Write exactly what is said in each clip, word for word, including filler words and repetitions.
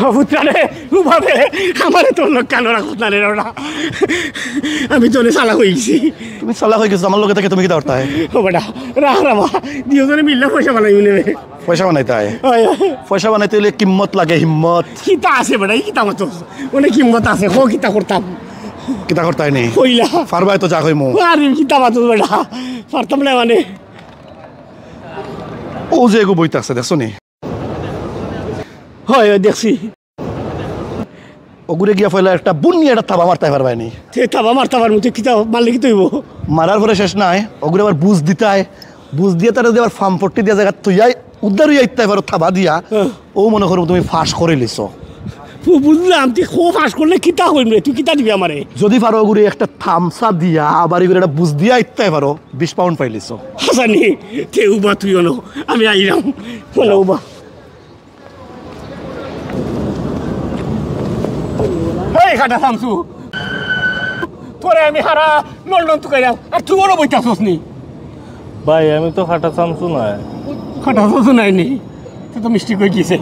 ও পুত্রা রে, ও বাবা রে, আমারে তোর লগে কানো রাখছ না রে ওরা। আমি তো অনেক চালাক অই গেছি। তুমি চালাক অই গেছো, আমার লগে থাকি তুমি কিতা করতায়? ও বেটা, রাখ রে বা, দুইওজনে মিললে পয়সা বানাইমু নে। পয়সা বানাইতায়? অয়, অয়। পয়সা বানাইতে অইলে কিম্মত লাগে, হিম্মত। কিতা আছে বেটা, ই কিতা মাতস? অনেক হিম্মত আছে, কও কিতা করতাম? কিতা করতায় নি? কইলা। পারবায় তো যা কইমু। আরে কিতা মাতস বেটা, পারতাম না মানে। অউ যে এগু বইতা আছে, দেখছো নি? অয়, অয়, দেখছি। অগুরে গিয়া পয়লা একটা বুন্নি একটা থাবা মারতায় পারবায় নি? তে থাবা মারতায় পারমু, তে কিতা মারলে কিতা অইবো? মারার পরে শেষ নায়, অগুরে আবার বুঝ দিতায়, বুঝ দিয়া তারা যদি আবার ফামপট্টি দিয়া জাগাত থইয়া উদ্ধার অইয়া আইতায় পারো থাবা দিয়া, হ্যাঁ। অউ মনো করো তুমি পাস করিলিছো। বু-, বুঝলাম, তে কও পাস করলে কিতা কইমু রে, তুই কিতা দিবি আমারে? যদি পারো অগুরে একটা থামসা দিয়া আবার ইগুরে একটা বুঝ দিয়া আইতায় পারো, বিশ পাউন্ড পাইলিছো। হাছা নি, তে উবা তুই অনো, আমি আইরাম, অনো উবা। এই কাটা চামচু, তোরে আমি হারা লন্ডন তুকাইরাম, আর তুই অনো বইতাছস নি? ভাই, আমি তো কাটা চামচু নায়। কাটা চামচু নায় নি? তে তো মিষ্টি কই গেছে।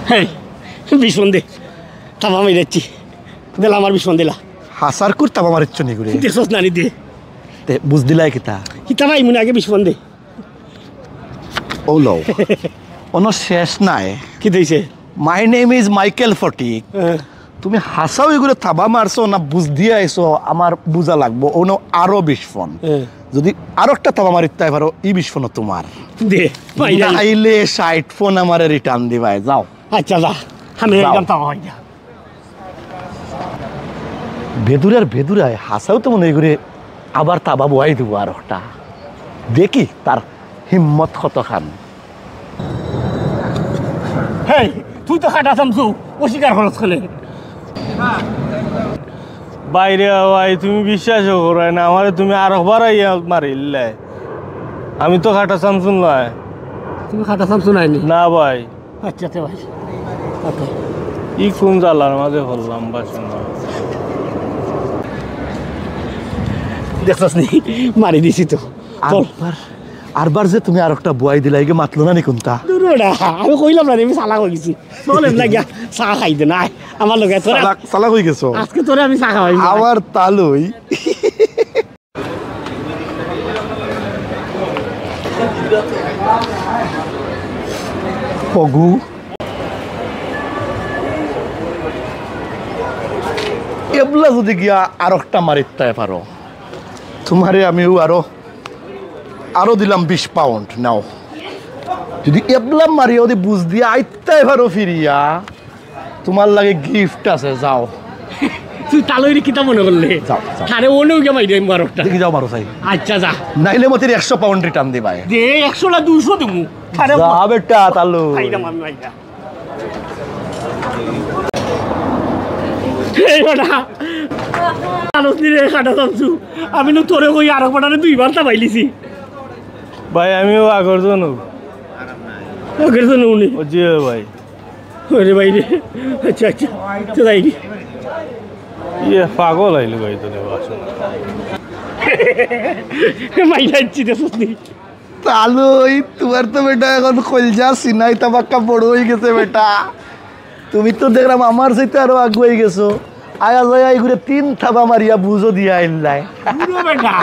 হেই, বিশ পাউন্ড দে, থাবা মারি দিছি। দিলা আমার বিশ পাউন্ড দিলা। হাছার কুর থাবা মারিছ নি গুরে? দেখছস না নি দে। তে বুঝ দিলায় কিতা? কিতা ভাই, মনে আগে বিশ পাউন্ড দে। অউ লও। অনো শেষ নায়। কিতা অইছে? My name is Michael Phatik. হ্যাঁ। তুমি হাছাউ ইগুরে থাবা মারছো না বুঝ দিয়া আইছো, আমার বুঝা লাগবো। অনো আরো বিশ পাউন্ড। হ্যাঁ। যদি আরো একটা থাবা মারিতায় পারো, ই বিশ পাউন্ড তুমার। দে, ভাই, না যাই। আইলে ষাইট পাউন্ড আমারে রিটার্ন দিবায়, যাও। আচ্ছা, যা। আমি যাও। একদম থাবা অই যা। বেদুরার বেদুরায় হাছাউ তো মনে অয় ইগুরে আবার থাবা বওয়াই দিবো আর একটা। দেখি তার হিম্মত কতখান। হেই, তুই তো কাটা চামচু, অস্বীকার করস কেনে? ভাই রে ভাই, তুমি বিশ্বাসও করো না আমারে, তুমি আরোকবার আইয়া মারিলায়। আমি তো কাটা চামচু নায়। তুমি কাটা চামচু নায় নি? না ভাই। আচ্ছা, আচ্ছা ভাই। ওকে। ই কোন জ্বালার মাঝে পড়লাম বা শোনা। দেখছস নি? মারি দিছি তো। চল। আরবার, আরবার যে তুমি আরোকটা বওয়াই দিলায়, ইগে মাতলো না নি কুন্তা? দুরু বেটা, আমি কইলাম না নি, আমি চালাক অই গেছি। চল, এমনে গিয়া চা খাই দে না। আমার লগে তোরা চালাক, চালাক অই গেছো। আজকে তোরে আমি চা খাওয়াইমু। আমার তালই। অগু। এবলা যদি গিয়া আরোকটা মারিতায় পারো, তুমারে আমিউ আরো, আরো দিলাম বিশ পাউন্ড, নেও। যদি এবলা মারিয়া যদি বুঝ দিয়া আইতায় পারো ফিরিয়া, তুমার লাগি গিফট আছে, যাও। তুই তালইরে কিতা মনে করলে? যাও, যাও। আরে, অনো গিয়া মারি দিমু আরোকটা। দেখি যাও, মারো চাই। আচ্ছা, যা। নাইলে মতির একশো পাউন্ড রিটার্ন দিবায়। দে, একশো না দুইশো দিমু। আরে, যা বেটা, তালই। খাইলাম আমি, ভাইটা। এই বেটা, আনস নি রে, কাটা চামচু। আমি নু তোরে কই, আরোক বেটারে দুইবার থাবাইলিছি। ভাই, আমিও আগর জনম। আগর জনম নি? ও জি ভাই। ওরে ভাই রে। আচ্ছা, আচ্ছা। তো যাই রে। ইয়ে পাগল আইলো ভাই তো রে বাসন। মাইরা দিছি দেখছস নি? তালই, তুমার তো বেটা অখন কইলজা সিনাইত বাক্কা বড় অই গেছে বেটা। তুমি তো দেখরাম আমার চাইতে আরো আগুয়াই গেছো। আয়া যায়া ইগুরে তিন থাবা মারিয়া বুঝও দিয়া আইলায়। দুরু বেটা,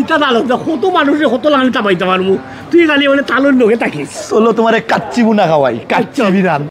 ইতা তালই তো কত মানুষরে কত লাখান থাবাইতাম পারমু। তুই খালি মানে তালইর লগে থাকিস। চলো তুমারে কাচ্চি বুনা খাওয়াই, কাচ্চি বিরান।